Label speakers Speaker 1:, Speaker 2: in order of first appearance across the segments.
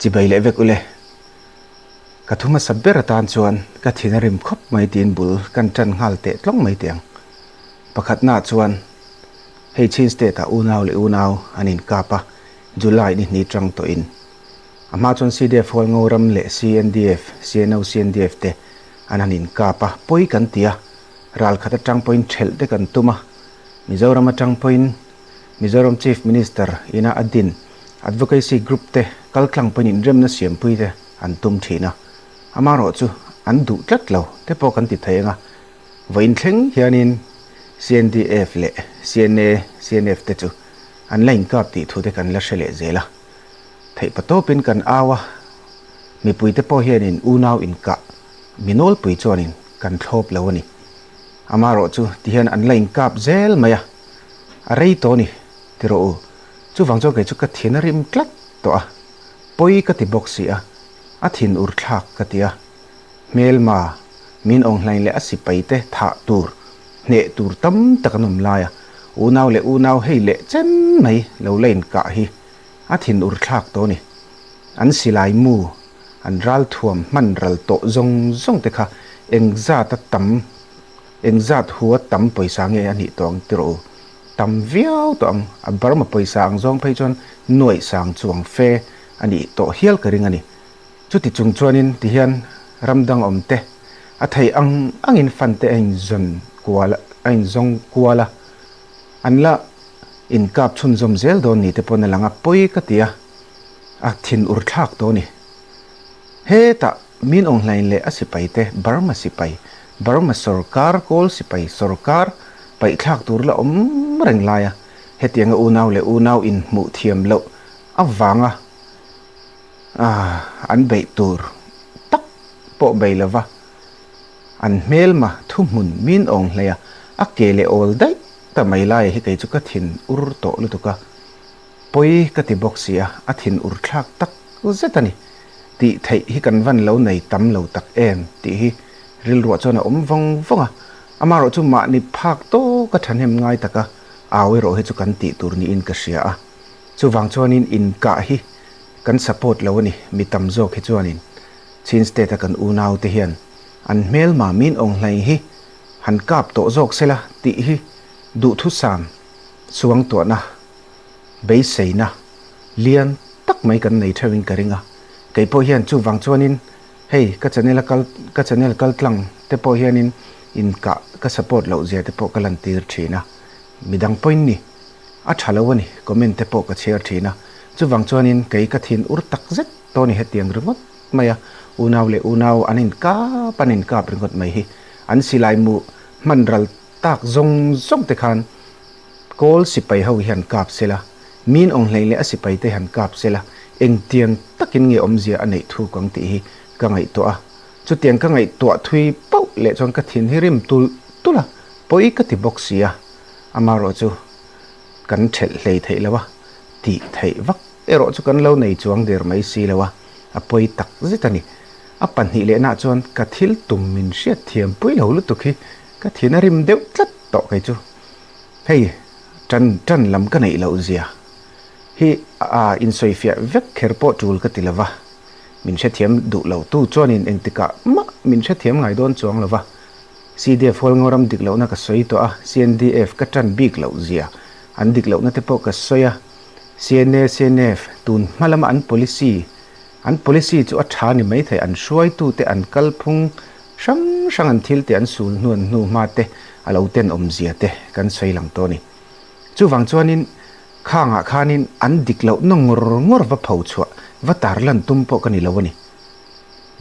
Speaker 1: Chibai leh vek ule. Ka thu hmasa ber atan chuan ka thin a rim khawp mai tiin bul kan tan nghal teh tlawng mai teh ang. Pakhatnaah chuan hei Chin State ah unau leh unau an inkap a, July ni hnih tang tawhin. A hma chuan CDF Hualngo ram leh CNDF, CNO CNDF te an han inkap a, pawi kan ti a, ral khat atang pawhin thelh te kan tum a, Mizoram atang pawhin Mizoram Chief Minister ina a din Advocacy Group te kaltlang pawhin inremna siampui te an tum thin a, amaherawhchu an duh tlat lo te pawh kan ti thei ang a, vawiin thleng hianin CNDF leh CNA, CNF te chu an la inkap tih thu te kan la hre leh zel a, theihpatawpin kan au a, mipuite pawh hianin unau inkah mi nawlpui chuanin kan thlawp lo a ni. Amaherawhchu tihian an la inkap zel mai a, a rei tawh a ni ti rawh u. Chuvang chuan kei chu ka thin a rim tlat tawh a, pawi ka ti bawk si a, a thin ur thlak ka ti a. Hmelma, min awnghlain leh a sipai te thah tur, hneh tur tam tak an awm lai a, unau leh unau hei leh chen mai lo la inkah hi a thin ur thlak tawh a ni. An silai mu, an ralthuam hman ral tawh zawng zawng te kha engzat a tam, engzat hu a tam pawisa nge a nih tawh ang ti rawh u. Tam viau tawh ang, a Burma pawisa ang zawng phei chuan nuaih sang chuang fe a nih tawh hial ka ring a ni. Chuti chung chuanin tihian ram dang awm te a thei ang angin fan te a inzawn kual a inzawng kual a, an la inkap chhunzawm zel dawn ni te pawn a lang a, pawi ka ti a, a thin ur thlak tawh a ni. Hetah min awnghlain leh a sipai te Burma sipai, Burma sorkar, Kawl sipai sorkar paihthlak tur la awm reng lai a, hetianga unau leh unau inhmuh thiam loh avanga an beih tur tak pawh bei lova an hmelma thuhmun min awnghlei a, a ke leh awl daih ta mai laia hi kei chu ka thin ur tawh lutuk a. Pawi ka ti bawk si a, a thin ur thlak tak zet a ni. Tih theih hi kan van lo nei tam lo tak em tih hi rilruah chuan a awm vawng vawng a. Amaherawh chu mahni phak tawka thahnem ngai taka au erawh hi chu kan tih tur niin ka hria a. Chuvang chuanin inkah hi kan support lo a ni, mi tam zawk hi chuanin Chin State a kan unau te hian an hmelma min awnghlai hi han kap tawh zawk sela tih hi duhthusam suangtuahna beiseina lian tak mai kan nei theuhin ka ring a, kei pawh hian chuvang chuanin hei ka channel a kal ka channel kal tlang te pawh hianin inkah ka support loh zia te pawh ka lantir thin a, midang pawhin ni a tha lo a ni comment te pawh ka chhiar thin a, chuvang chuanin kei ka thin ur tak zet tawh a ni hetiang ringawt mai a, unau leh unau an inkap an inkap ringawt mai hi an silai mu hman ral tak zawng zawng te khan Kawl sipai ho hian kap sela, min awnghlei leh a sipai te han kap sela, engtiang takin nge awmzia a neih thuk ang tih hi ka ngaihtuah a. Chutiang ka ngaihtuah thui pauh leh chuan ka thin hi rim tulh tulh a, pawi ka ti bawk si a. Amaherawh chu kan thelh hlei theih lo a, tih theih vak erawh chu kan lo nei chuang der mai si lo a, a pawi tak zet a ni. A pahnih lehnaah chuan ka thil tum min hriat thiam pui lo lutuk hi ka thin a rim deuh tlat tawh kei chu. Hei, tan tan lam ka neih loh zia hi a insawifiah vek kher pawh tul ka ti lova, min hrethiam duh lo tu chuanin engtikah mah min hrethiam ngai dawn chuang lova. CDF Hualngoram dik lohna ka sawi tawh a, CNDF ka tan bik loh zia an dik lohna te pawh ka sawi a, CNA, CNF tun hma lama an policy, an policy chu a tha ni maithei, an hruaitute an kalphung Hrang hrang an thil te an sul hnuan hnu hma te a lo ten awmzia te kan sawi lang tawh a ni. Chuvang chuanin khangah khanin an dik loh na ngawr ngawr va pho chhuah va tarlan tum pawh ka ni lo a ni.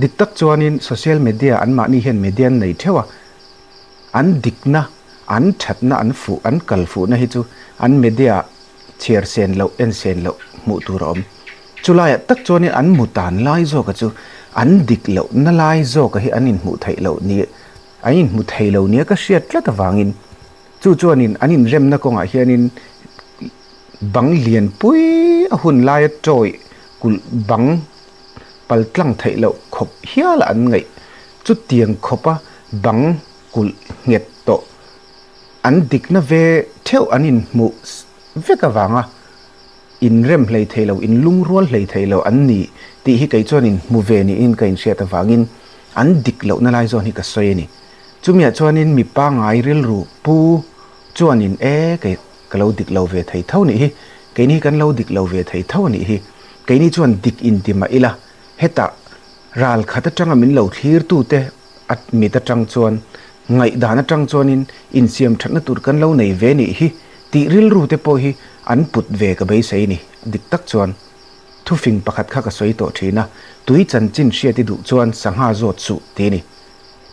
Speaker 1: Dik tak chuanin social media an mahni hian media an nei theuh a, an dikna, an thatna an fuh an kal fuhna hi chu an media chhiar sen loh en sen loh hmuh tur a awm. Chulaiah tak chuanin an mu tan lai zawka chu an dik loh na lai zawka hi an inhmuh theih loh ni an inhmu thei lo nia ka hriat tlat avangin chu chuanin an inremna kawngah hianin bang lianpui a hun laia tawih kulh bang pal tlang theih loh khawp hiala an ngaih chutiang khawpa bang kulh nghet tawh an dikna ve theuh an inhmuh vek avanga. Inrem hlei thei lo, inlungrual hlei thei lo an ni tih hi kei chuan in hmu ve niin ka inhriat avangin an dik lohna lai zawn hi ka sawi a ni. Chumiah chuanin mi pangngai rilru pu chuanin e kei ka lo dik lo ve thei tho nih hi, keini hi kan lo dik lo ve thei tho a nih hi, keini chuan dik inti mah ila hetah ral khat atanga min lo thlirtute A mit atang chuan, ngaihdan atang chuanin insiam thatna tur kan lo nei ve nih hi tih rilru te pawh hi an put ve ka beisei ni. Dik tak chuan thufing pakhat kha ka sawi tawh thin a, tui chanchin hriat i duh chuan sangha zawt suh ti ni.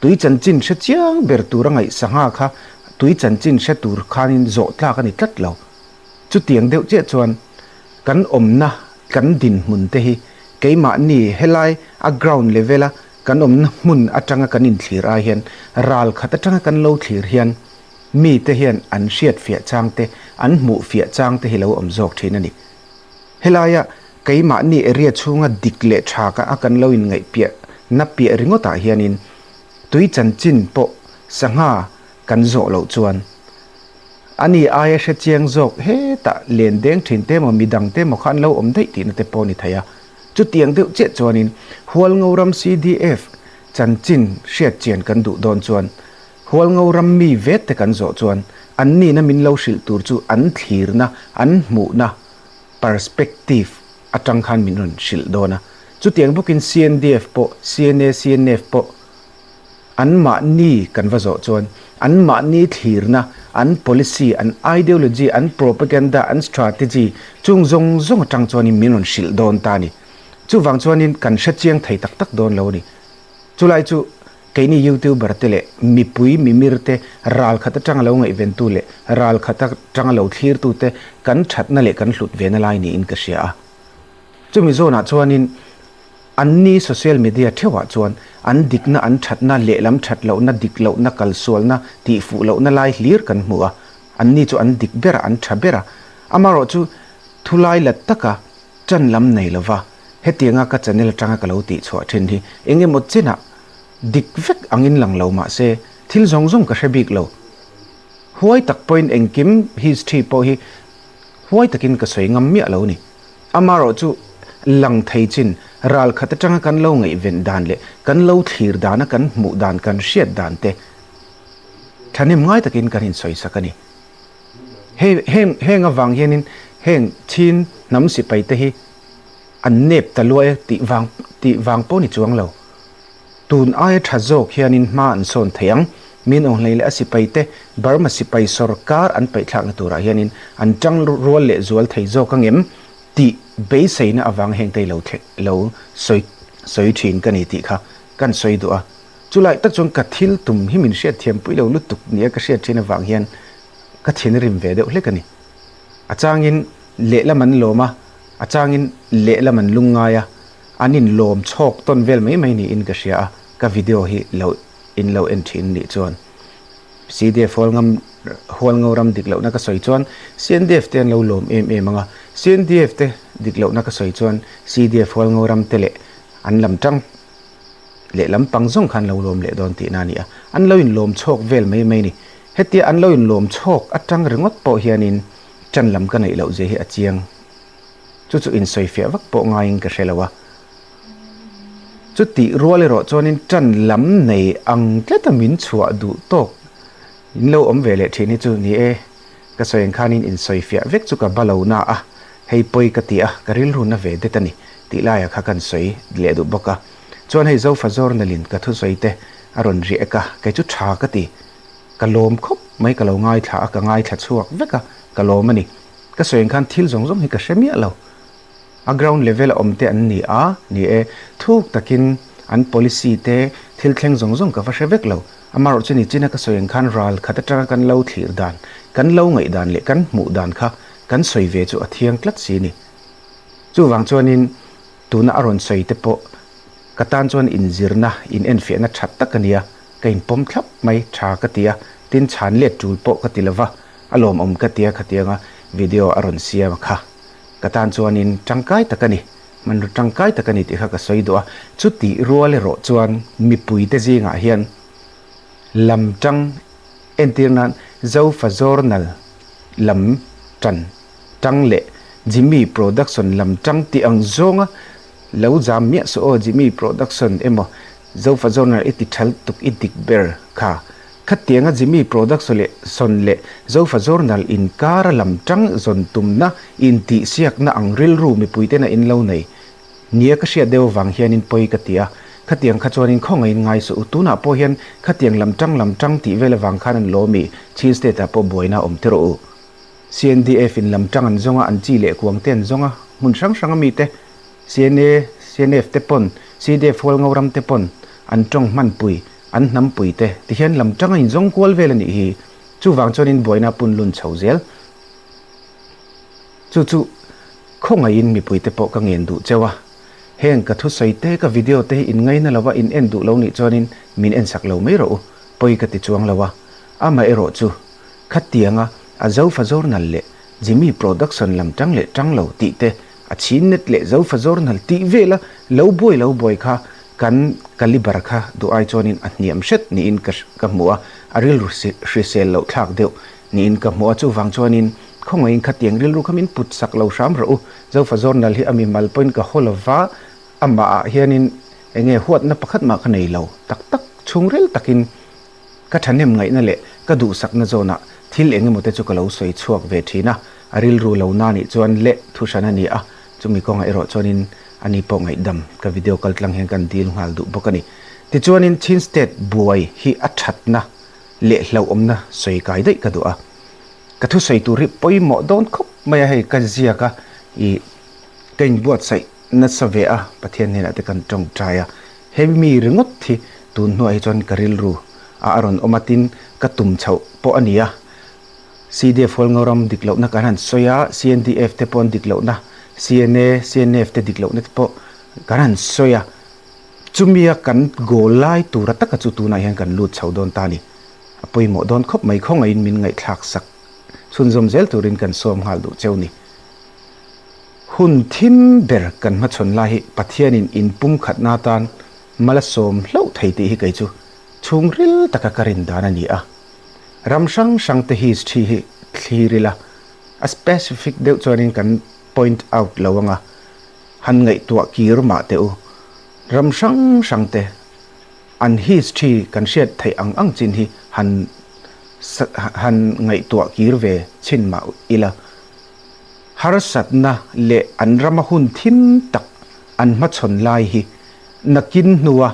Speaker 1: Tui chanchin hre chiang ber tur a ngaih sangha kha tui chanchin hre tur khanin zawh tlak a ni tlat lo. Chutiang deuh chiah chuan kan awmna kan dinhmun te hi keimahni helai a ground level a Kan awmna hmun atanga kan inthlir ai hian ral khat atanga kan lo thlir hian mite hian an hriat fiah chang te, an hmuh fiah chang te hi lo awm zawk thin a ni. Helaia keimahni area chhunga dik leh tha ka a kan lo inngaih piah na piah ringawtah hianin tui chanchin pawh sangha kan zawh loh chuan ani aia hre chiang zawk hetah len deng thin te emaw midang te emaw kha an lo awm daih tihna te pawh a ni thei a. Chutiang deuh chiah chuanin Hualngoram CDF chanchin hriatchian kan duh dawn chuan Hualngoram mi vet te kan zawh chuan an nihna min lo hrilh tur chu an thlirna, an hmuhna, perspective, atang khan min rawn hrilh dawn a. Chutiang bawkin CNDF pawh, CNA, CNF pawh Anmahni kan va zawh chuan anmahni thlirna, an policy, an ideology, an propaganda, an strategy chung zawng zawng atang chuanin min rawn hrilh dawn ta a ni. Chuvang chuanin kan hre chiang thei tak tak dawn lo a ni. Chulai chu keini youtuber te leh mipui mimir te ral khat atanga lo ngaihventu leh ral khat atanga lo thlirtu te kan thatna leh kan hlut ve na lai niin ka hria a. Chumi zawnah chuanin Anni social media theuhah chuan an dikna, an thatna, lehlam that lohna, dik lohna, kalsualna, tihfuh lohna lai hlir kan hmu a. Anni chu an dik ber a, an tha ber a. Amaherawh chu thulai la taka tan lam nei lova hetianga ka channel atanga ka lo tihchhuah thin hi eng emaw chinah dik vek angin lang lo mah se thil zawng zawng ka hre bik lo. Huai tak pawhin engkim history pawh hi huai takin ka sawi ngam miah lo ni. Amaherawh chu lang thei chin ral khat atanga kan lo ngaihven dan leh kan lo thlir dana kan hmuh dan kan hriat dan te thahnem ngai takin kan insawisak a ni. Hei heng heng avang hianin heng Chin hnam sipai te hi an nep ta luai a tih vang tih vang pawh ni chuang lo. Tun aia tha zawk hianin hma an sawn thei ang. Min Aung Hlaing leh a sipaite Burma sipai sawrkar an paihthlakna turah hianin an tang rual leh zual thei zawk angem tih beiseina avang hengte lo lo sawi sawi thin ka ni tih kha kan sawi duh a. Chulai tak chuan ka thil tum hi min hriatthiam pui lo lutuk nia ka hriat thin avang hian ka thin rim ve deuh hlek a ni. A changin lehlam an lawm a, a changin lehlam an lungngai a. An in lawm chhawk tawn vel mai mai niin ka hria a, ka video hi lo in lo en thin nih chuan CDF Hualngam Hualngoram dik lohna ka sawi chuan CNDF te an lo lawm em em ang a, CNDF te dik lohna ka sawi chuan CDF Hualngoram te leh an lam tang leh lam pang zawng khan lo lawm leh dawn tihna a ni a, an lo in lawm chhawk vel mai mai ni. Hetia an lo in lawm chhawk atang ringawt pawh hianin ṭan lam ka neih loh zia hi a chiang. Chu chu insawifiah vak pawh ngaiin ka hre lo a. Chutih rual erawh chuanin ṭan lam nei ang tlata min chhuah duh tawk in lo awm ve leh ṭhin hi chu ni e, ka sawi ang khanin insawifiah vek chu ka ba lo na a, hei pawi ka ti a, ka rilru na ve det a ni tih laiah kha kan sawi leh duh bawk a. Chuan hei Zofa Journal-in ka thusawi te a rawn riak a, kei chu ṭha ka ti. Ka lawm khawp mai ka lo ngaithla a, ka ngaithla chhuak vek a, ka lawm a ni. Ka sawi ang khan thil zawng zawng hi ka hre miah lo. A ground level a awm te an ni a, ni e, thuk takin an policy te thil thleng zawng zawng ka va hre vek lo. Amaherawh chu nichina ka sawi ang khan ral khat atanga kan lo thlir dan, kan lo ngaih dan leh kan hmuh dan kha kan sawi ve chu a thiang tlat si ni. Chuvang chuanin tuna a rawn sawi te pawh ka tan chuan inzirna, inenfiahna tha tak a nia, ka inpawm thlap mai tha ka ti a, tin chhan let tul pawh ka ti lova. A lawmawm ka tia khatianga video a rawn siam a kha ka tan chuanin tangkai tak a ni, hmanraw tangkai tak a ni tih kha ka sawi duh a, chutih rual erawh chuan mipuite zingah hian lam tang entir nan Zofa Journal lam tan tang leh Jimmy Production lam tang tih ang zawnga lo zam miah suh aw Jimmy Production emaw Zofa Journal i ti tha lutuk i dik ber kha. Khatianga Jimmy Production leh Son leh Zofa Journal inkara lam tang zawn tumna intihsiakna ang rilru mipuitena in lo nei Nia ka hriat deuh avang hianin pawi ka ti a, khatiang kha chuanin khawngaihin ngai suh u, tunah pawh hian khatiang lam tang lam tang tih vel avang khan an lawm i, Chin State ah pawh buaina a awm tir rawh u. CNDF in lam tang an zawng a, an chi leh kuang te an zawng a, hmun hrang hrang a mite CNA, CNF te pawn, CDF Hualngo ram te pawn an tawng hmanpui, an hnampui te tihian lam tang a inzawng kual vel a nih hi. Chuvang chuanin buaina a pun lun chho zel. Chu chu Khawngaihin mipuite pawh ka ngen duh cheu a, heng ka thusawi te ka video te hi in ngaina lova in en duh lo nih chuanin min en sak lo mai rawh u, pawi ka ti chuang lo a, amaherawh chu khatianga a Zofa Journal leh Jimmy Production lam tang leh tang lo tih te a chhin net leh Zofa Journal tih vela lo buai lo buai kha kan calibre kha duh ai chuanin a hniam hret niin ka ka hmu a, a rilru hrisel loh thlak deuh Niin ka hmu a, chuvang chuanin khawngaihin khatiang rilru kha min put sak lo hram rawh u. Zofa Journal hi a mimal pawhin ka haw lova, amahah hianin eng nge huatna pakhat mah ka nei lo tak tak. Chhungril takin ka thahnem ngaihna leh ka duhsakna zawnah thil eng emaw te chu ka lo sawi chhuak ve thin a, a rilru lo na nih chuan leh thuhran a ni a, chumi kawngah erawh chuanin ani pawh ngaihdam ka video kaltlang hian kan dil nghal duh bawk a ni. Tichuanin Chin State buai hi a thatna leh hlauhawmna sawi kai daih ka duh a, ka thusawi tur hi pawimawh dawn khawp mai a, hei ka ziak a, ih ka inbuatsaih nasa ve a, Pathian hnenah te kan tawngtai a, hemi ringawt hi tun hnuah hi chuan ka rilru a a rawn awm a, tin ka tum chhoh pawh a ni a, CDF Hualngoram dik lohna kan han sawi a, CNDF te pawh an dik lohna, CNA, CNF te dik lohna te pawh kan han sawi a. Chumia kan goal lai tura taka chu tunah hian kan lut chho dawn ta a ni. A pawimawh dawn khawp mai khawngaihin min ngaihthlak sak chhunzawm zel turin kan sawm nghal duh cheu ni. Hun thim ber kan hmachhawn lai hi Pathianin inpumkhatna atan mal a sawm hlauh thei tih hi kei chu chhungril taka ka rin dan a ni a. Ram hrang hrang te history hi thlir ila a specific deuh chuanin kan point out lo anga. Han ngaihtuah kir mah teh u. Ram hrang hrang te an history kan hriat theih ang ang chin hi han han ngaihtuah kir ve chhin mah ila. Harsatna leh an rama hun thim tak an hmachhawn lai hi nakin hnua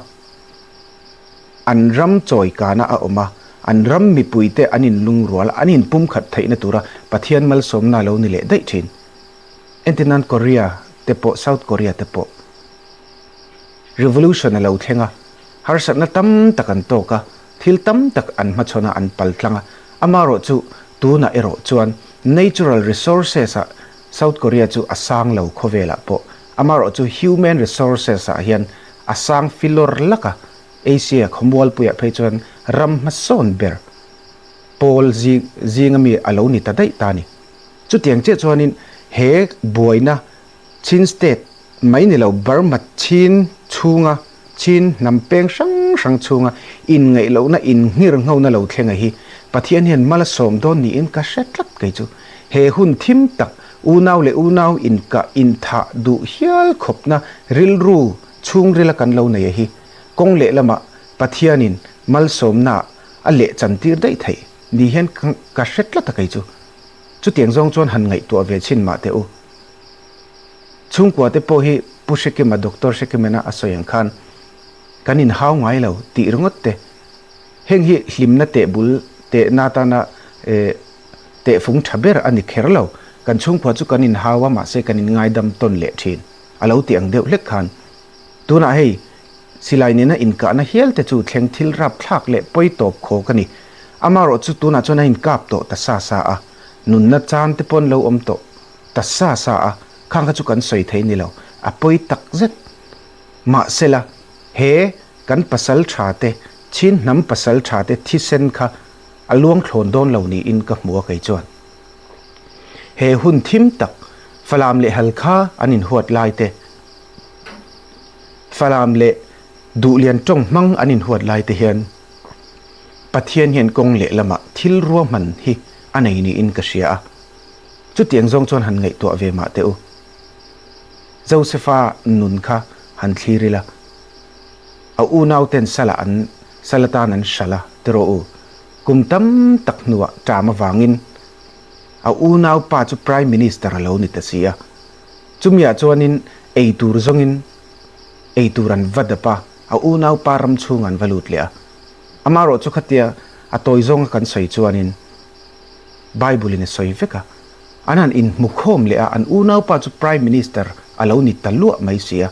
Speaker 1: an ram chawikana a awm a, an ram mipuite an inlungrual a, an inpumkhat theihna tura Pathian malsawmna lo ni leh daih thin. Entir nan Korea te pawh South Korea te pawh revolution a lo thleng a, harsatna tam tak an tawk a, thil tam tak an hmachhawn a, an pal tlang a. Amaherawh chu tunah erawh chuan natural resources ah South Korea chu a sang lo khawvelah pawh. Amaherawh chu human resources ah hian a sang filawr lak a, Asia khawmualpuiah phei chuan ram hmasawn ber pawl zing ami a lo ni ta daih ta a ni. Chutiang chiah chuanin he buaina Chin State mai ni lo Burma Chin chhunga Chin hnam peng hrang hrang chhunga inngaihlohna innghirnghona lo thlenga hi Pathian hian mal a sawm dawn niin ka hre tlat kei chu. He hun thim tak unau leh unau inkah inthah duh hial khawpna rilru chhungrila kan lo nei a hi kawng lehlamah Pathianin malsawmnaah a lehchantir daih theih ni hian ka hre tlat a kei chu. Chutiang zawng chuan han ngaihtuah ve chhin mah teh u. Chhungkua te pawh hi Pu Hrekima, Doctor Hrekimena a sawi ang khan kan inhau ngai lo tih ringawt te. Heng hi hlimna teh bul tehna atana tehfung tha ber a ni kher lo. Kan chhungkua chu kan inhau a mahse kan inngaidam tawn leh thin a lo ti ang deuh hlek khan. Tunah hei Silai nena inkahna hial te chu thleng thil rapthlak leh pawi tawp khawk a ni. Amaherawh chu tunah chuan a inkap tawh ta sa sa a, nunna chan te pawn lo awm tawh ta sa sa a, khang kha chu kan sawi thei ni lo, a pawi tak zet. Mahsela, he kan pasal tha te, Chin hnam pasal tha te thisen kha a luang thlawn dawn lo niin ka hmu a kei chuan. He hun thim tak, Falam leh Halkha an inhuat lai te, Falam leh Duhlian tawng hmang an inhuat lai te hian Pathian hian kawng lehlamah thil ruahman hi a nei niin ka hria a. Chutiang zawng chuan han ngaihtuah ve mah teh u. Josefa nun kha han thlir ila, a unauten salah an sal atan an hralh a, ti rawh u. Kum tam tak hnuah ṭam avangin a unaupa chu Prime Minister a lo ni ta si a. Chumiah chuanin ei tur zawngin ei tur an va dap a, a unaupa ram chhungah an va lut leh a. Amaherawh chu khatia a tawi zawnga kan sawi chuanin Bible-in a sawi vek a, an han inhmukhawm leh a, an unaupa chu Prime Minister a lo ni ta luah mai si a.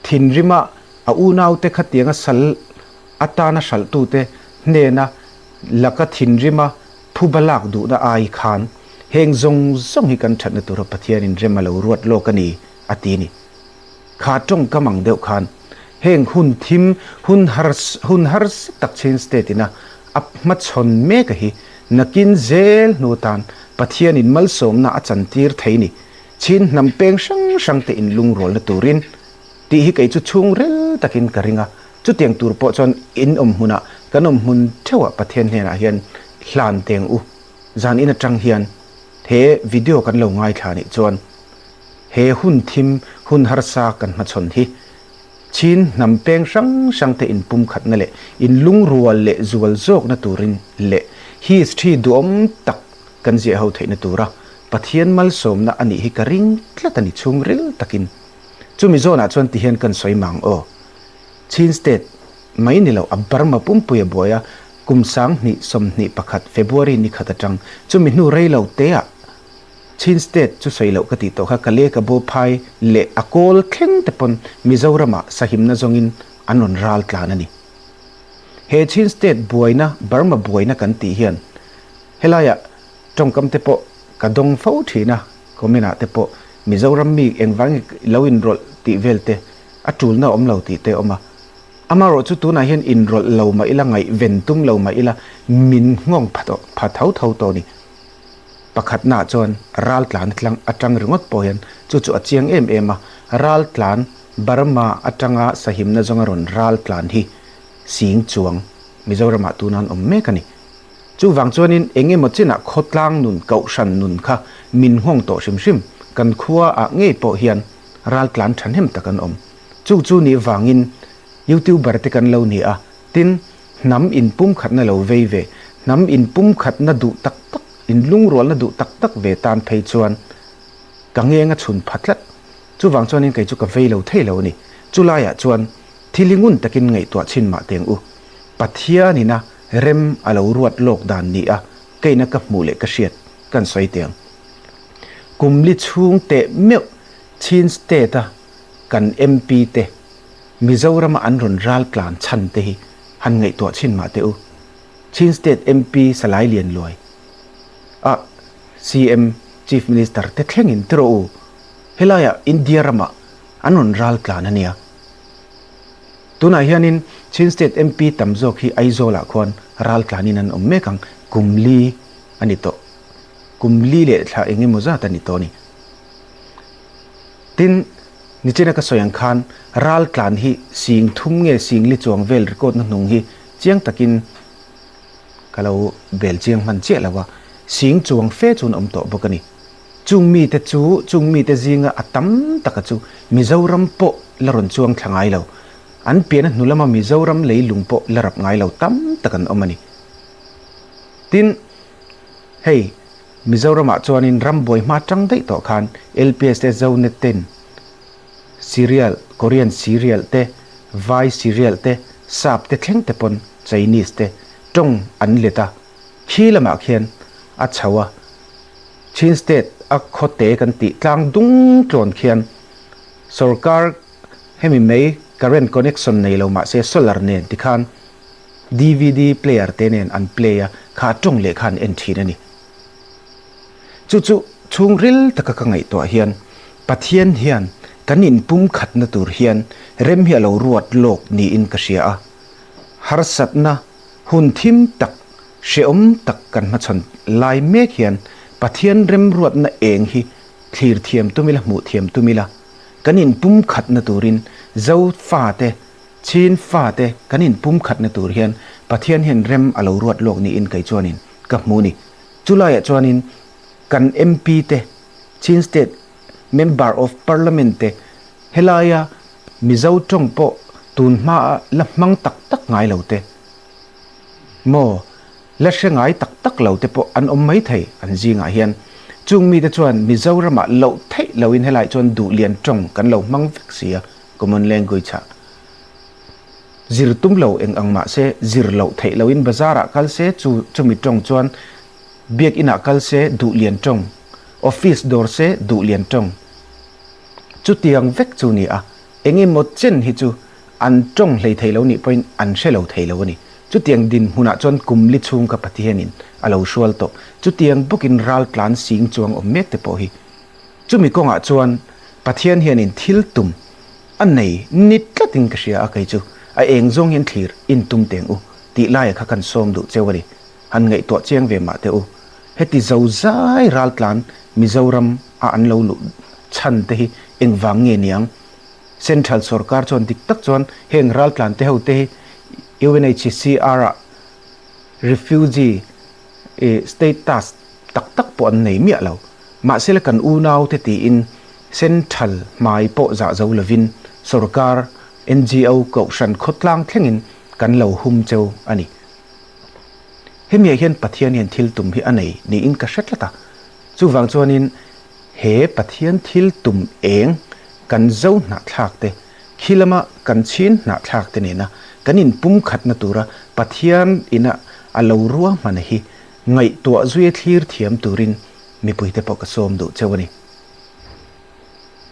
Speaker 1: Thinrima a unaute khatianga sal atana hralhtute hnena laka thinrima phuba lak duhna ai khan heng zawng zawng hi kan thatna tura Pathianin rem a lo ruat lawk a ni, a ti a ni. Kha tawngkam ang deuh khan heng hun thim, hun hun harsa tak Chin State ina a hmachhawn mek a hi nakin zel hnu atan Pathianin malsawmna a chantir thei ni. Chin hnam peng hrang hrang te inlungrualna turin tih hi kei chu chhungril takin ka ring a, chutiang tur pawh chuan in awm hmunah kan awm hmun theuhah Pathian hnenah hian hlan teng u. Zan in atang hian he video kan lo ngaithla nih chuan he hun thim hun harsa kan hmachhawn hi Chin hnam peng hrang hrang te inpumkhatna leh inlungrual leh zual zawkna turin leh history duhawm tak kan ziah ho theihna tura Pathian malsawmna a nih hi ka ring tlat a ni chhungril takin. Chumi zawnah chuan tihian kan sawi mang aw. Chin State mai ni lo a Burma pumpui a buai a, kum 2021 February ni khat atang chumi hnu rei lo teah Chin State chu sawi loh ka tih tawh kha ka leh ka bo phai leh a kawl thleng te pawn Mizoramah sahimna zawngin an rawn ral tlan a ni. He Chin State buaina Burma buaina kan tih hian helaiah tawngkam te pawh ka dawng fo thin a, comment ah te pawh Mizoram mi engvang lo inrawlh tih vel te a tulna awm lo tih te a awm a. Amaherawh chu tunah hian inrawlh lo mah ila ngaihven tum lo mah ila min nghawng pha tawh pha tho tho tawh a ni. Pakhatnaah chuan ral tlan tlang atang ringawt pawh hian chu chu a chiang em em a, ral tlan Burma atanga sahimna zawnga rawn ral tlan hi sing chuang Mizoramah tuna an awm mek a ni. Chuvang chuanin eng emaw chinah khawtlang nun, kohhran nun kha min nghawng tawh hrim hrim, kan khuaah ngei pawh hian ral tlan thahnem tak an awm. Chu chu nih vangin YouTuber te kan lo ni a, tin, Hnam inpumkhatna lo vei ve, hnam inpumkhatna duh tak tak, inlungrualna duh tak tak ve tan phei chuan ka ngeng a chhun pha tlat. Chuvang chuanin kei chu ka vei lo thei lo a ni. Chulaiah chuan thil hi ngun takin ngaihtuah chhin mah teng u. Pathianina rem a lo ruat lawk dan ni a keina ka hmuh leh ka hriat kan sawi teng. Kum li chhung teh meuh Chin State a kan MP te Mizorama an rawn ral tlan chhan te hi han ngaihtuah chhin mah teh u. Chin State MP Salai Lianluai a CM Chief Minister te thlengin ti rawh u, helaiah India ramah an rawn ral tlan a nia. Tunah hianin Chin State MP tam zawk hi Aizawlah khuan ral tlanin an awm mek ang, kum li a ni tawh. Kum li leh thla eng emaw zat a ni tawh a ni. Tin, nichina ka sawi ang khan ral tlan hi sing thum nge sing li chuang vel record na hnung hi chiang takin ka lo bel chiang hman chiah lo a, sing chuang fe chuan awm tawh bawk a ni. Chung mite chu, chung mite zinga a tam taka chu Mizoram pawh la rawn chuang thla ngai lo, an pian a hnu lama Mizoram leilung pawh la rap ngai lo tam tak an awm a ni. Tin, hei Mizoramah chuanin rambuai hma tang daih tawh khan LPS te Zonet ten serial, Korean serial te, Vai serial te, Sap te thleng te pawn Chinese te tawng an let a, khi lamah khian a chho a, Chin State a khawte kan tih tlang dung tlawn khian sorkar hemi mai current connection nei lo mahse solar nen tikhan DVD player te nen an play a, kha tawng leh kha an en thin a ni. Chu chu chhungril taka ka ngaihtuah hian Pathian hian kan inpumkhatna tur hian rem hi a lo ruat lawk niin ka hria a. Harsatna hun thim tak, hrehawm tak kan hmachhawn lai mek hian Pathian remruatna eng hi thlir thiam tum ila, hmuh thiam tum ila, kan inpumkhatna turin Zofate Chin fate kan inpumkhatna tur hian Pathian hian rem a lo ruat lawk niin kei chuanin ka hmu ni. Chulaiah chuanin. Kan MP te, Chin State Member of Parliament te helaia Mizo tawng pawh tun hmaa la hmang tak tak ngai lo te maw la hre ngai tak tak lo te pawh an awm mai thei an zingah hian. Chung mite chuan Mizoramah loh theih loin helaiah chuan duhlian tawng kan lo hmang vek si a, common language-ah. Zir tum lo eng ang mah se zir loh theih loin bazar-ah kal se chu chumi tawng chuan Biakinah kal se duhlian tawng, office dawr se duhlian tawng. Chutiang vek chu ni a, eng emaw chen hi chu an tawng hlei thei lo nih pawhin an hre lo thei lo a ni. Chutiang dinhmunah chuan kum li chhung ka Pathianin a lo hrual tawh. Chutiang bawkin ral tlan sing chuang awm mek te pawh hi. Chumi kawngah chuan Pathian hianin thil tum a nei ni tlatin ka hria a, kei chu a eng zawng hian thlir intum teng u tih laia kha kan sawm duh cheu a ni. Han ngaihtuah chiang ve mah teh u. Heti zo zai raltlan Mizoram a an lo luh chhan te hi engvang nge niang? Central sorkar chuan dik tak chuan heng raltlan te ho te hi UNHCR ah refugee status tak tak pawh an nei miah lo. Mahsela kan unau te tiin Central hmai pawh zah zo lovin sorkar, NGO, kohhran khawtlang thlengin kan lo hum cheu a ni. Hemiah hian Pathian hian thil tum hi a nei niin ka hre tlat a. Chuvang chuanin he Pathian thil tum eng kan zo hnahthlak te, khi lama kan chhin hnahthlak te nena kan inpumkhatna tura Pathian ina a lo ruahmana hi ngaihtuah zuia thlir thiam turin mipuite pawh ka sawm duh cheu a ni.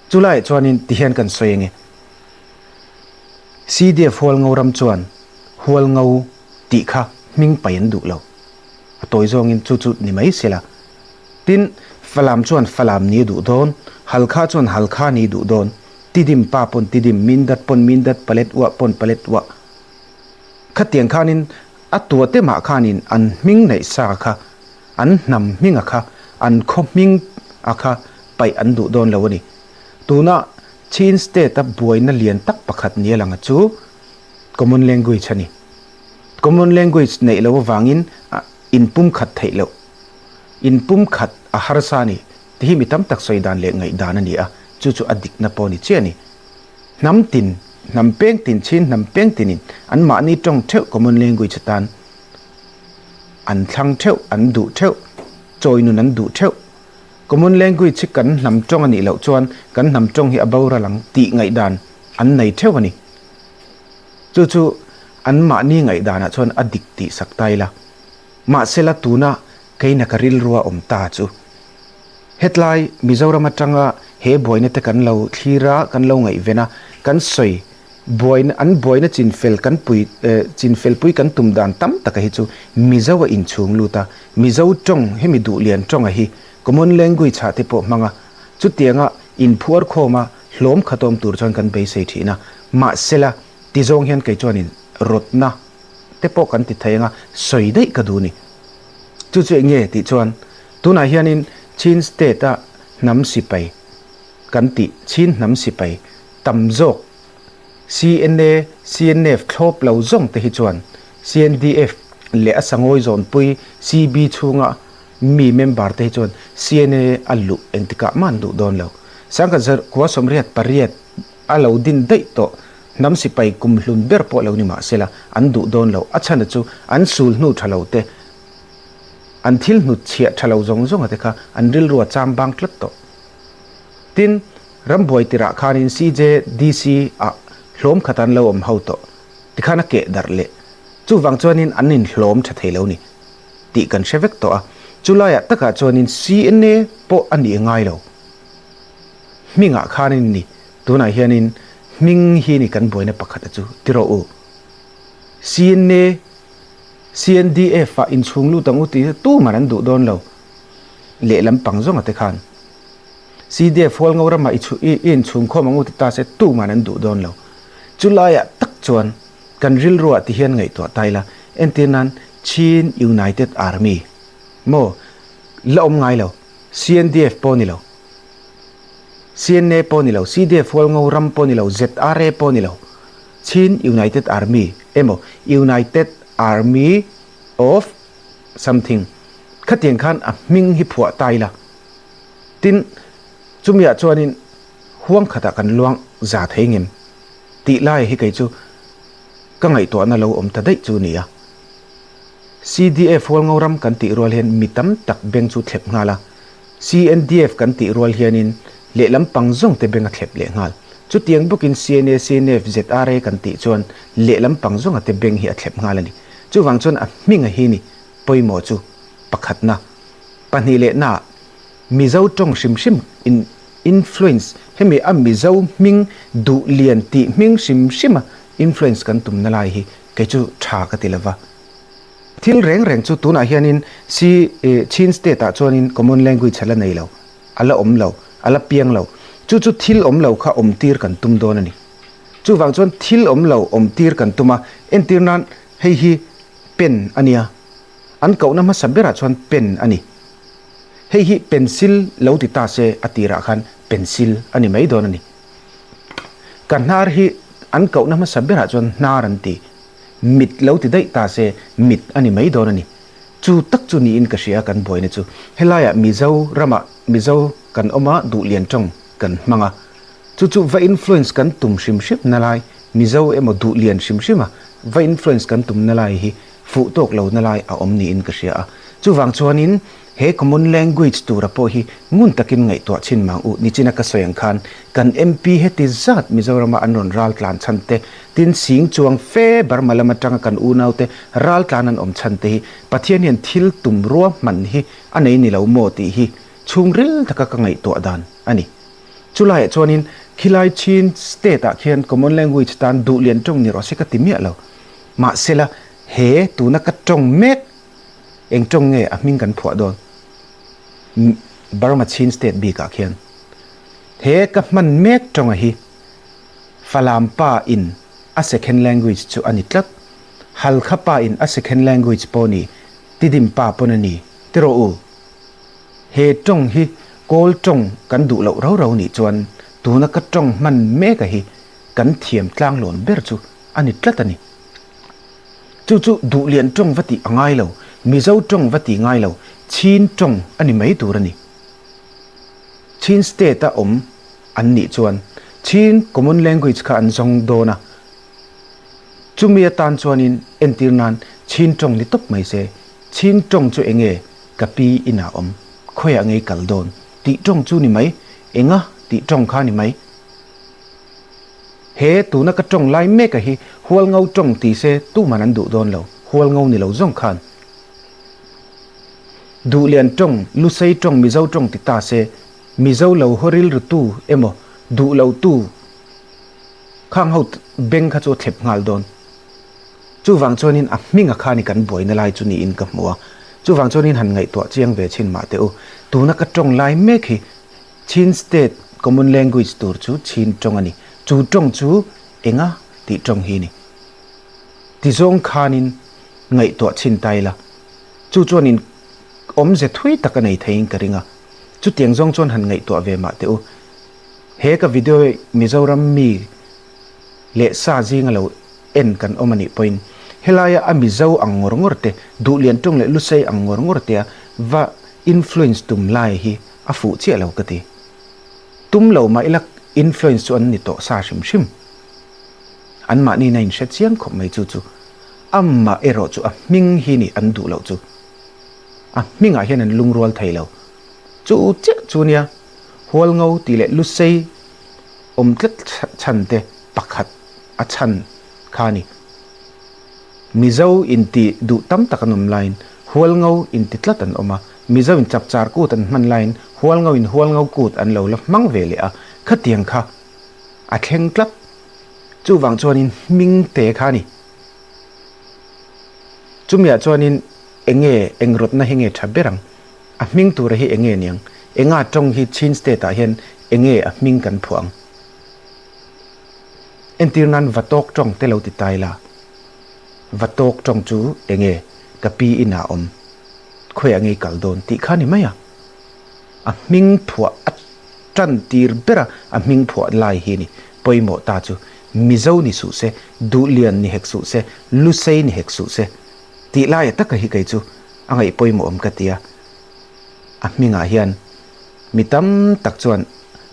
Speaker 1: Chulaiah chuanin tihian kan sawi ange. CDF Hualngo ram chuan Hualngo tih kha hming pai an duh lo. A tawi zawngin chu chu ni mai se la. Tin, Falam chuan Falam ni a duh dawn, Halkha chuan Halkha ni duh dawn, Tidim pa pawn Tidim, Mindat pawn Mindat, Paletwa pawn Paletwa. Khatiang khanin a tuate mah khanin an hming neih sa kha, an hnam hminga kha, an khaw hming a kha paih an duh dawn lo a ni. Tuna Chin State-a buaina lian tak pakhat ni a lang a chu Common language a ni. Common language neih loh avangin inpumkhat theih loh, inpumkhat a harsa a ni tih hi mi tam tak sawi dan leh ngaihdan a ni a, chu chu a dikna pawh a ni chiah a ni. Hnam tin, hnam peng tin, Chin hnam peng tinin anmahni tawng theuh common language atan an thlang theuh, an duh theuh, chawi nun an duh theuh. Common language hi kan hnam tawng a nih loh chuan kan hnam tawng hi a boral ang tih ngaihdan an nei theuh a ni. Chu chu anmahni ngaihdanah chuan a dik tih sak ta ila. Mahsela tuna keina ka rilrua awm ta chu hetlai Mizoram atanga he buaina te kan lo thlir a, kan lo ngaihven a, kan sawi buaina an buaina chinfel kan pui chinfel pui kan tum dan tam taka hi chu Mizo a inchhung lut a, Mizo tawng hemi duhlian tawnga hi common language ah te pawh hmang a, chutianga inphuar khawm a hlawm khatawm tur chuan kan beisei thin a, mahsela ti zawng hian kei chuanin rawtna te pawh kan ti thei anga sawi daih ka duh ni. Chu chu eng nge tih chuan tunah hianin Chin State a hnam sipai kan tih Chin hnam sipai tam zawk CNA, CNF thlawp lo zawng te hi chuan CNDF leh a sangawi zawnpui CB chhunga Mi member te hi chuan CNA a luh engtikah mah an duh dawn lo. Sangkhat zarkua 88 a lo din daih tawh hnam sipai kum hlun ber pawh lo ni mah sela an duh dawn lo. A chhana chu an sul hnu tha lo te, an thil hnut chhiah tha lo zawng zawnga te kha an rilru a cham bang tlat tawh. Tin, rambuai tirah khanin CJDC ah hlawm khat an lo awm ho tawh tikhan a keh darh leh. Chuvang chuanin an inhlawm tha thei lo ni. tih kan hre vek tawh a, chulaiah takah chuanin CNA pawh a nih ngai lo. Hmingah khanin ni, tunah hianin hming hi ni kan buaina pakhat a chu ti rawh u. CNA, CNDF ah inchhung lut ang u tih hi tuman an duh dawn lo lehlam pang zawnga te khan. CDF Hualngo ramah i i inchhung khawm ang u ti ta se tuman an duh dawn lo. Chulaiah tak chuan Kan rilruah ti hian ngaihtuah ta ila, entir nan Chin United Army maw la awm ngai lo, CNDF pawh ni lo, CNA pawh ni lo, CDF Hualngo ram pawh ni lo, ZRA pawh ni lo, Chin United Army emaw United Army of something khatiang khan a hming hi phuah ta ila. Tin, chumiah chuanin huang khatah kan luang za thei ngem tih lai hi kei chu ka ngaihtuahna lo awm ta daih chu ni a. CDF Hualngo ram kan tih rual hian mi tam tak beng chu thlep nghal a, CNDF kan tih rual hianin lehlam pang zawng te beng a thlep leh nghal. Chutiang bawkin CNA, CNF, ZRA kan tih chuan lehlam pang zawnga te beng hi a thlep nghal a ni. Chuvang chuan a hminga hi ni pawimawh chu pakhatna, pahnihlehnaa Mizo tawng hrim hrim in influence hemi a Mizo hming duh lian tih hming hrim hrima influence kan tumna lai hi kei chu tha ka ti lova. Thil reng reng chu tunah hianin si Chin state ah chuanin common language a la nei lo, a la awm lo, a la piang lo. Chu chu thil awm lo kha awm tir kan tum dawn a ni. Chuvang chuan thil awm lo awm tir kan tum a, entir nan hei hi pen a nia, an kohna hmasa berah chuan pen a ni. Hei hi pencil lo ti ta se a tirah khan pencil a ni mai dawn a ni. Ka hnar hi an kohna hmasa berah chuan hnar an ti. Mit lo ti daih ta se mit a ni mai dawn a ni. Chu tak chu niin ka hria kan buaina chu. Helaiah Mizo ramah Mizo kan awm a, Duhlian tawng kan hmang a. Chu chu va influence kan tum hrim hrim na lai, Mizo emaw Duhlian hrim hrim a va influence kan tum na lai hi fuh tawk lo na lai a awm niin ka hria a. Chuvang chuanin he common language tura pawh hi ngun takin ngaihtuah chhin mang u. Nichina ka sawi ang khan kan MP heti zat Mizorama an rawn ral tlan chhan te, tin sing chuang fe Burma lam atanga kan unaute ral tlan an awm chhan te hi Pathian hian thil tum ruahman hi a nei ni lo maw tih hi chhungril taka ka ngaihtuah dan a ni. Chulaiah chuanin khilai Chin state ah khian common language tan duhlian tawng ni rawh se ka ti miah lo. Mahsela he tuna ka tawng mek eng tawng nge a hming kan phuah dawn? Burma Chin state bikah khian he ka hman mek tawnga hi Falam pa in a second language chu a ni tlat. Halkha pa in a second language pawh ni, Tidim pa pawn a ni ti rawh u. He tawng hi Kawl tawng kan duh loh rau rau nih chuan tuna ka tawng hman meka hi kan thiam tlanglawn ber chu a ni tlat a ni. Chu chu Duhlian tawng va tih a ngai lo, Mizo tawng va tih ngai lo, Chin tawng a ni mai tur a ni. Chin state-a awm an nih chuan Chin common language kha an zawng dawn a, chumi atan chuanin entir nan Chin tawng ni tawp mai se, Chin tawng chu enge ka pi inah awm, khawiah ngei kal dawn tih tawng chu ni mai, enga tih tawng kha ni mai. He tuna ka tawng lai meka hi Hualngo tawng ti se tuman an duh dawn lo, Hualngo ni lo zawng khan. Duhlian tawng, Lusei tawng, Mizo tawng ti ta se, Mizo lo haw rilrutu emaw duh lo tu khang ho beng kha chu a thlep nghal dawn. Chuvang chuanin a hminga khan i kan buaina lai chu niin ka hmu a, chuvang chuanin han ngaihtuah chiang ve chhin mah teh u, tuna ka tawng lai mek hi Chin State Common Language tur chu Chin tawng a ni. Chu tawng chu enga tih tawng hi ni. Tizawng khanin ngaihtuah chhin ta ila, chu chuanin awmze thui tak a nei theiin ka ring a. Chutiang zawng chuan han ngaihtuah ve mah teh u. He ka video hi Mizoram mi leh sa zinga lo en kan awm a nih pawhin helaia a Mizo ang ngawr ngawr te, Duhlian tawng leh Lusei ang ngawr ngawr tea va influence tum lai hi A fuh chiah lo ka ti. Tum lo mah ila influence chu an ni tawh sa hrim hrim. An mahni na in hre chiang khawp mai chu chu. Amah erawh chu a hming hi ni an duh loh chu. A hmingah hian an lungrual thei lo. Chu chiah chu nia Hualngo tih leh Lusei awm tlat chhan te pakhat a chhan kha ni. Mizo inti duh tam tak an awm laiin Hualngo inti tlat an awm a, Mizo in chapchar kut an hman laiin Hualngo in Hualngo kut an lo la hmang ve leh a, khatiang kha a thleng tlat. Chuvang chuanin hming te kha a ni. Chumiah chuanin enge eng rawtna hi nge tha ber ang? A hming tura hi enge niang? Enga tawng hi Chin state ah hian enge a hming kan phuah ang? Entir nan va tawk tawng te lo ti tai la. Va tawk tawng chu enge ka pi inah awm khawiah ngei kal dawn tih kha ni mai a. A hming phuah a tan tir ber a, a hming phuah lai hi ni pawimawh ta chu Mizo ni suh se, Duhlian ni hek suh se, Lusei ni hek suh se tih laia taka hi kei chu a ngaih pawimawh awm ka ti a. A hmingah hian. Mi tam tak chuan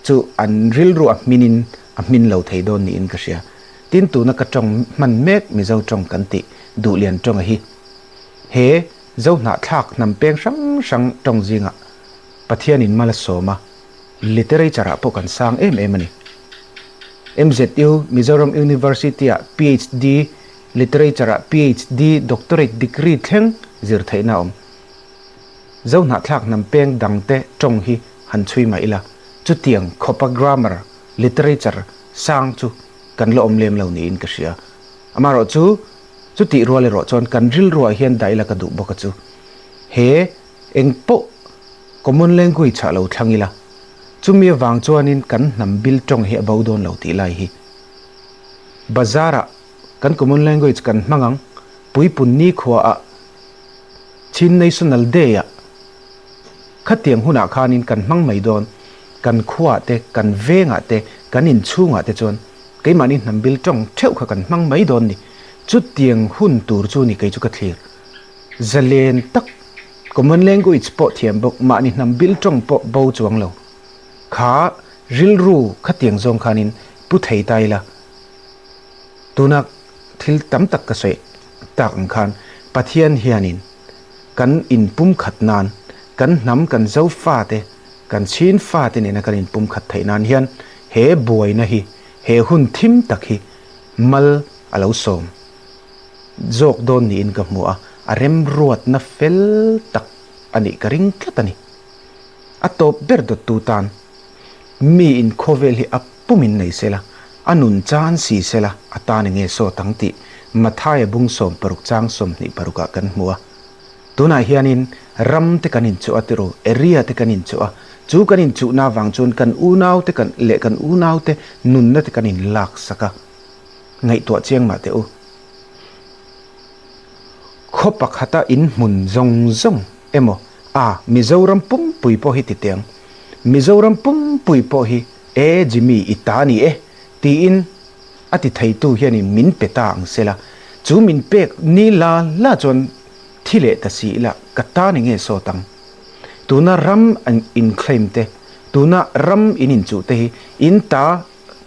Speaker 1: chu an rilru a hminin a hmin lo thei dawn niin ka hria. Tin, tuna ka tawng hman mek Mizo tawng kan tih Duhlian tawnga hi he Zohnahthlak hnam peng hrang hrang tawng zingah Pathianin mal a sawm a, literature ah pawh kan sang em em a ni. MZU, Mizoram University-ah PhD, Literature-ah PhD, Doctorate degree thleng zir theihna a awm. Zohnahthlak hnam peng dangte tawng hi han chhui mah ila, chutiang khawpa grammar, literature sang chu kan la awm lem lo niin ka hria. Amaherawhchu, chutih rual erawh chuan kan rilruah hian dah ila ka duh bawk a chu. He eng pawh common language ah lo thlang ila, chumi avang chuanin kan hnam bil tawng hi a bo dawn lo tih lai hi. Bazar-ah kan common language kan hmang ang, puipun nikhua ah Chin National Day ah khatiang hunah khanin kan hmang mai dawn, kan khuaah te, kan vengah te, kan inchhungah te chuan keimahni hnam bil tawng theuh kha kan hmang mai dawn ni. Chutiang hun tur chu ni kei chu ka thlir. Zalen tak, common language pawh thiam bawk, mahni hnam bil tawng pawh bo chuang lo. Kha rilru khatiang zawng khanin pu thei ta ila. Tuna thil tam tak ka sawi tak ang khan Pathian hianin kan inpumkhat nan, kan hnam, kan Zofate, kan Chin fate nena kan inpumkhat theih nan hian he buaina hi, he hun thim tak hi mal a lo sawm zawk dawn niin ka hmu a, a remruatna fel tak a nih ka ring tlat a ni. A tawp ber dawttu tan miin khawvel hi a Pumin nei sela, a nun chan si sela, a tan enge sawt ang tih Mathaia bung 16 chang 26 ah kan hmu a. Tunah hianin ram te kan inchuh a tiru, area te kan inchuh a, chu kan inchuhna avang chuan kan unau te kan leh kan unau te nunna te kan inlak sak a. Ngaihtuah chiang mah teh u. Khaw pakhata inhmun zawng zawng emaw, a Mizoram pumpui pawh hi ti teh ang. Mizoram pumpui pawh hi E Jimmy i ta ni e tiin a ti theitu hianin min pe ta ang sela, chu min pek ni la la chuan thi leh ta si ila ka ta ni nge sawt ang. Tuna ram an in claim te, tuna ram in inchuh te hi in ta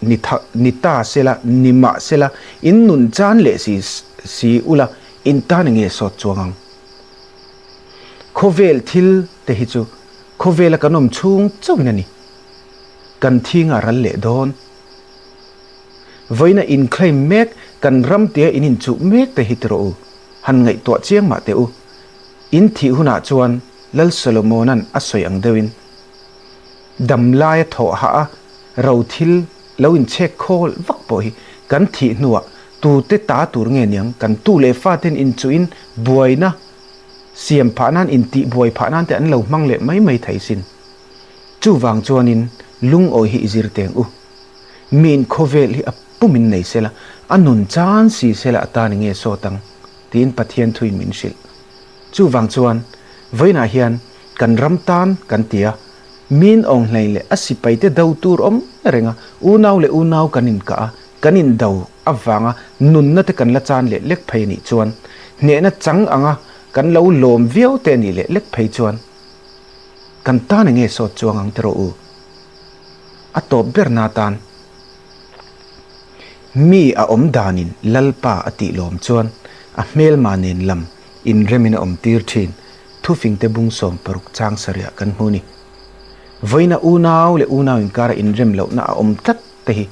Speaker 1: ni tha ni ta sela, ni mah sela, in nun chan leh si si ula in ta ni nge sawt chuang ang. Khawvel thil te hi chu khawvela kan awm chhung chauhin a ni. Kan thing a ral leh dawn. Vawiina in claim mek, kan ram tia in inchuh mek te hi ti rawh u. Han ngaihtuah chiang mah teh u. In thih hunah chuan Lal Solomona'n a sawi ang deuhin, dam laia thawh hah a ro thil lo inchhek khawl vak pawh hi kan thih hnuah tute ta tur nge niang, kan tu leh faten inchuhin buaina siam phah nan, intihbuai phah nan te an lo hmang leh mai mai thei sin. Chuvang chuanin lungawi hi i zir teng u. Miin khawvel hi a pumin nei sela, a nun chan si sela a tan enge sawt ang? tiin Pathian thuin min hrilh. Chuvang chuan vawiinah hian kan ram tan kan ti a, miin awnghlei leh a sipaite do tur awm reng a, unau leh unau kan inkah a, kan indo avanga nunna te kan la chan leh lek phei a nih chuan, hnehna chang anga kan lo lawm viau te a nih leh lek phei chuan, Kan tan enge sawt chuang ang ti rawh u. A tawp ber na tan mi a awm danin Lalpa a tih lawm chuan a hmelma nen lam inremin a awm tir thin thufingte bung 60 chang sarihah kan hmu ni. Vawiina unau leh unau inkara inrem lohna a awm tlat te hi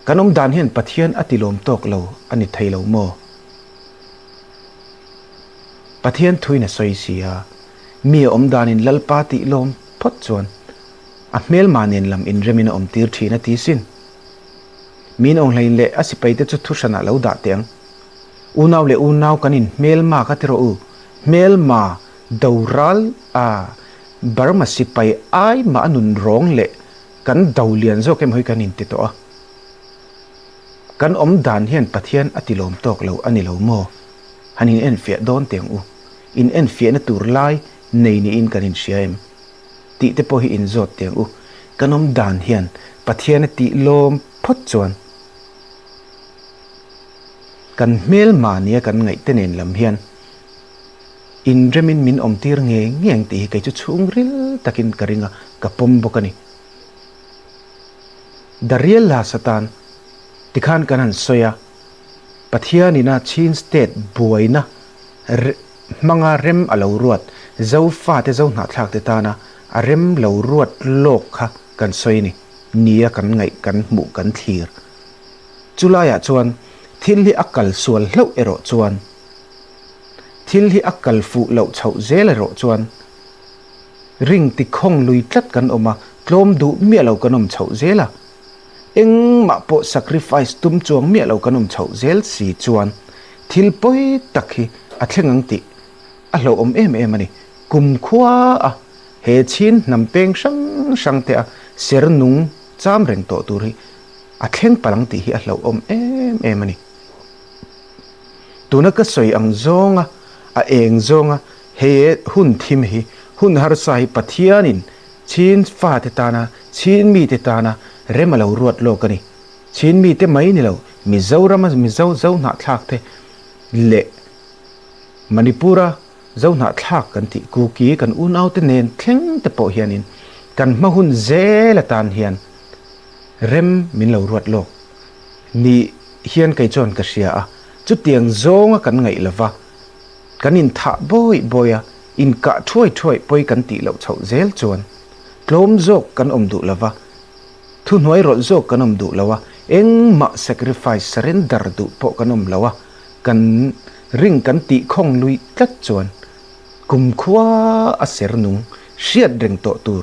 Speaker 1: kan awm dan hian Pathian a ti lawm tawk lo a ni thei lo maw? Pathian thuin a sawi si a, mi a awm danin Lalpa tih lawm phawt chuan a hmelma nen lam inremin a awm tir thin a ti sin. Min awnghlain leh a sipaite chu thu hranah lo dah teh ang. Unau leh unau kan in hmelma ka ti rawh u, hmelma doral a Burma sipai ai mah a nun rawng leh kan do lian zawk emaw hi kan inti tawh a. Kan awm dan hian Pathian a ti lawm tawk lo a ni lo maw? Han in enfiah dawn teh ang u. In enfiahna tur lai nei niin kan inhria em? Tih te pawh hi in zawt teh ang u. Kan awm dan hian Pathian a tih lawm phawt chuan kan hmelma nia kan ngaih te nen lam hian. inremin min awmtir ngei ngei ang tih hi kei chu chhungril takin ka ring a, ka pawm bawk a ni. Dariel la Satan, tikhan kan han sawi a, Pathianina Chin State buaina hmanga rem a lo ruat, Zofate Zohnahthlakte tana a rem lo ruat lawk kha kan sawi a ni, nia kan ngaih kan hmuh kan thlir. Chulaiah chuan thil hi a kal sual hlauh erawh chuan, thil hi a kal fuh loh chhoh zel erawh chuan ring tikhawng lui tlat kan awm a, tlawm duh miah lo kan awm chhoh zel a, engmah pawh sacrifice tum chuang miah lo kan awm chhoh zel si chuan thil pawi tak hi a thleng ang tih a hlauhawm em em a ni. Kumkhua a he chhin hnam peng hrang hrang te a ser nung cham reng tawh tur hi a thleng palh ang tih hi a hlauhawm em em a ni. Tuna ka sawi ang zawnga a eng zawnga he hun thim hi hun harsa hi Pathianin Chin fate tana, Chin mite tana rem a lo ruat lawk a ni. Chin mite mai ni lo, Mizorama Mizo Zohnahthlak te leh Manipura Zohnahthlak kan tih Kuki kan unaute nen thleng te pawh hianin kan hma hun zel atan hian rem min lo ruat lawk ni hian kei chuan ka hria a, chutiang zawnga kan ngaih lova kan inthah bawi bawi a, inkah thuai thuai pawi kan tih loh chhoh zel chuan tlawm zawk kan awm duh lova, thuhnuai rawlh zawk kan awm duh lo a, engmah sacrifice, surrender duh pawh kan awm lo a, kan ring kan tih khawng lui tlat chuan kumkhua a ser nung hriat reng tawh tur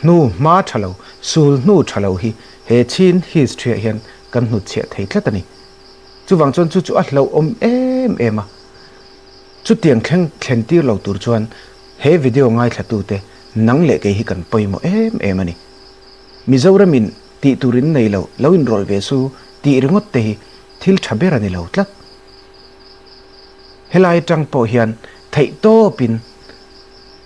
Speaker 1: hnu hma tha lo, sul hnu tha lo hi he Chin history ah hian kan hnutchhiah thei tlat a ni. Chuvang chuan chu chu a hlauhawm em em a. Chutiang thleng thlen tir lo tur chuan he video ngaithlatute nang leh kei hi kan pawimawh em em a ni. Mizoramin tih tur in nei lo, lo inrawlh ve su tih ringawt te hi thil tha ber a ni lo tlat. Helai atang pawh hian theih tawpin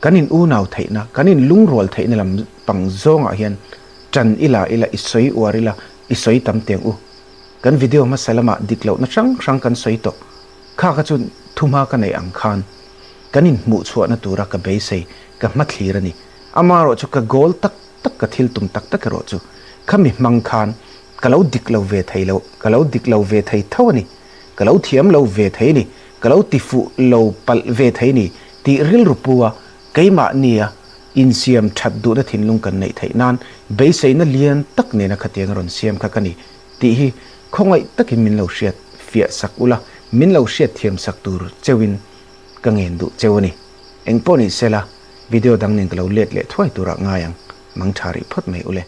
Speaker 1: kan in unau theihna, kan in lungrual theihna lam pang zawngah hian tan ila ila i sawi uar ila i sawi tam teng u. Kan video hmasa lamah dik lohna hrang hrang kan sawi tawh. Kha kha chu thumha ka neih ang khan kan inhmuh chhuahna tura ka beisei, ka hmathlir a ni. Amaherawh chu ka goal tak tak, ka thil tum tak tak erawh chu khami hmang khan ka lo dik lo ve thei lo, ka lo dik lo ve thei tho a ni, ka lo thiam lo ve thei a ni, ka lo ti fuh lo palh ve thei a ni tih rilru pu a keimahnia insiam that duhna thinlung kan neih theih nan beiseina lian tak nena khatiang a rawn siam kha ka ni tih hi khawngaih takin min lo hriat fiah sak ula, min lo hriat thiam sak tur cheuhin ka ngen duh cheu a ni. Engpawh ni sela, video dang nen ka lo let leh thuai turah ngai ang, mang tha rih phawt mai ule.